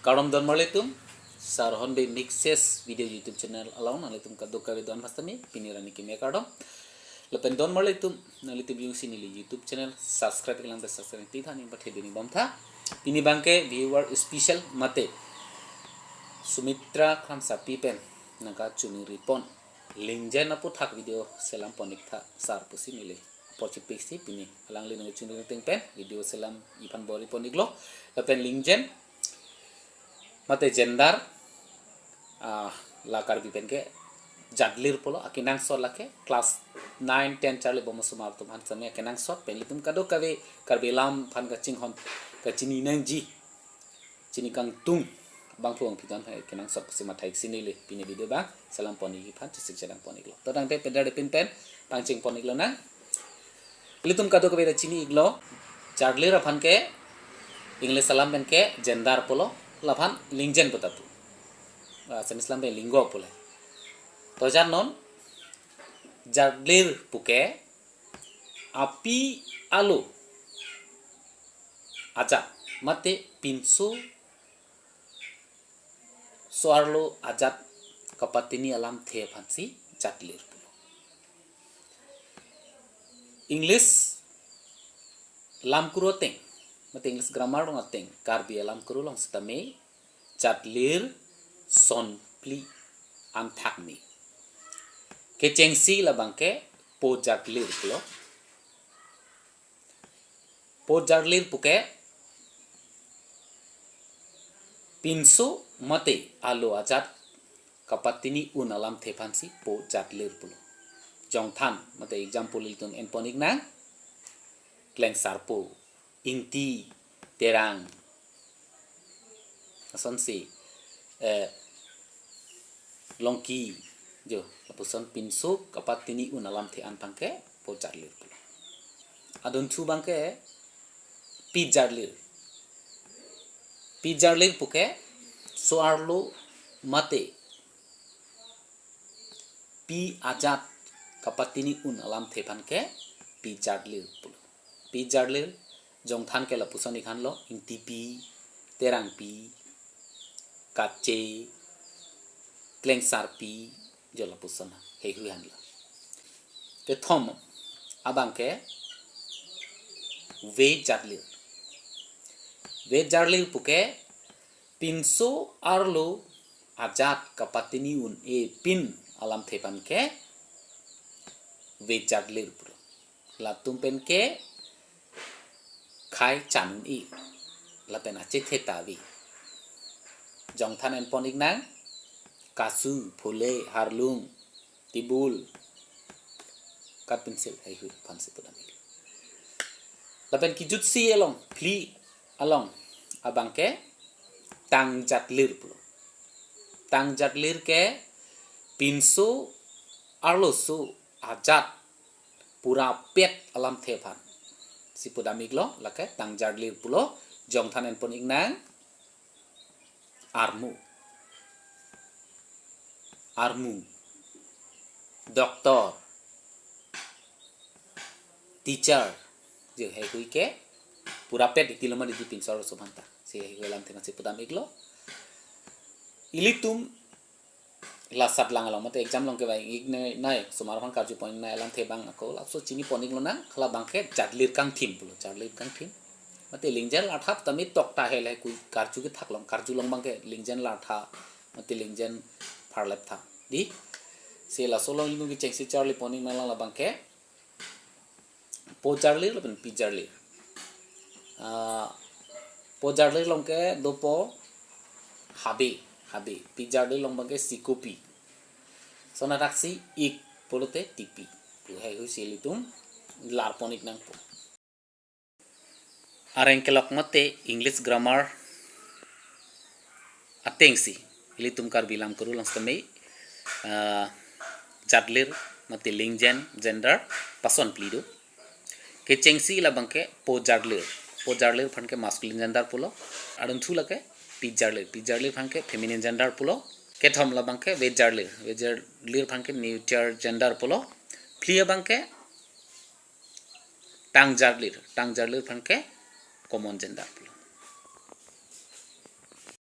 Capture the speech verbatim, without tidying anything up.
Kardom don marlitum, Sar Hornbill Mixes Video YouTube channel along nanglitum kadokave don hastami, pini arni kimi kardom. Lapen don marlitum, nanglitum jongsi neli YouTube channel subscribe lang ta subscribe pi tha, ning pathe duni bom tha. Pini abangke viewer special mate Sumitra Kramsapi pen nangkachoningri pon Lingjen aputhak video selam pon-ik tha sar pusi neli apor chipiksi pini alangli nangchoningri ateng pen video selam iphan bor-i pon-iklo. Lapen Lingjen mate gender, ah, la Karbi pen ke jatlir pulo, akenangsot lake class nine ten charli bom osomar atum aphan sami akenangsot pen ilitum kadokave Karbi alam aphan kachinghon kachini nangji, chini kangtung abangphu abangphi don hai kenangsot pusi matha-ik si neli pini video abang selam pon-ik aphan chesik chedang pon-iklo. To tangte pedar depin pen pangcheng pon-iklonang. Ilitum kadokave ta chini-iklo, jatlir aphan ke English alam pen ke gender pulo, laphan Lingjen pu ta pu. Ah, Assamese alam pen lingo pule. To jan non jatlir puke api alo ajat mate pinso so-arlo ajat kapatini alamthe aphansi jatlir pulo. English lamkuru ateng mate English grammar along ateng Karbi alamkuru along sitame jatlir sonphli an thakme. Kechengsi labangke po jatlir pulo. Po jatlir puke pinso mate alo ajat kapatini un alamthe aphansi po jatlir pulo. Jongthan mate example ilitum en pon-iknang, Klengsarpo, Ingti, Terang, asonsi, eh, Longki, jo, lapuson pinso kapatini un alamthe an abangke po jatlir pulo. Adunthu abangke pi jatlir. Pi jatlir puke so-arlo mate pi ajat kapatini un alamthe aphan ke pi jatlir pulo. Pi jatlir jongthan ke lapuson-ik henlo, Ingtipi, Terangpi, Kache, Klengsarpi, jo lapuson heihui henlo. Kethom abangke ve jatlir. Ve jatlir puke pinso arlo ajat kapatini un-e pin alamthe aphan ke ve jatlir pulo. Latum pen ke khei chan un-e lapen achethe ta ave. Jongthan en pon-iknang, Kasu, Phule, Harlung, Tibul, Kat Pencil, heihui aphansi pudam-ik. Lapen kejutsi along, phli along abangke tang jatlir pulo. Tang jatlir ke pinso arloso ajat purapet alamthe aphansi pudam-iklo, lake tang jatlir pulo. Jongthan en pon-iknang, armu, armu, doctor, teacher, jo heihui ke purapet iti loma didi pinso arloso aphanta. Si heihui alamthe aphansi pudam-iklo. Ilitum la satlang along mate exam along kevang-iknei, nai, osomar aphan karju pon-iknei alamthe abang ako laso chini pon-iklonang, halabangke jatlir kangthim pulo, jatlir kangthim. Mate Lingjen lar tha tame tok ta hel heihui karju kethak along, karju along abangke Lingjen lar tha mate Lingjen pharlep tha. Di, si laso along ilitum kechengsi charli pon-iknang lang labangke po jatlir lapen pi jatlir. Ah, po jatlir along ke dopo habe, habe. Pi jatlir along abangke sikopi. Lason athaksi ik pulote tipi pu heihui si ilitum lar pon-iknangpo. Areng kelok mate English grammar atengsi ilitum Karbi lamkuru along sitame, ah, jatlir mate Lingjen, gender, pason phli do. Kechengsi labangke po jatlir. Po jatlir aphan ke masculine gender pulo. Adunthu lake pi jatlir. Pi jatlir aphan ke feminine gender pulo. Kethom labangke ve jatlir. Ve jatlir aphan ke neutral gender pulo. Phli abangke tang jatlir. Tang jatlir aphan ke common gender pulo.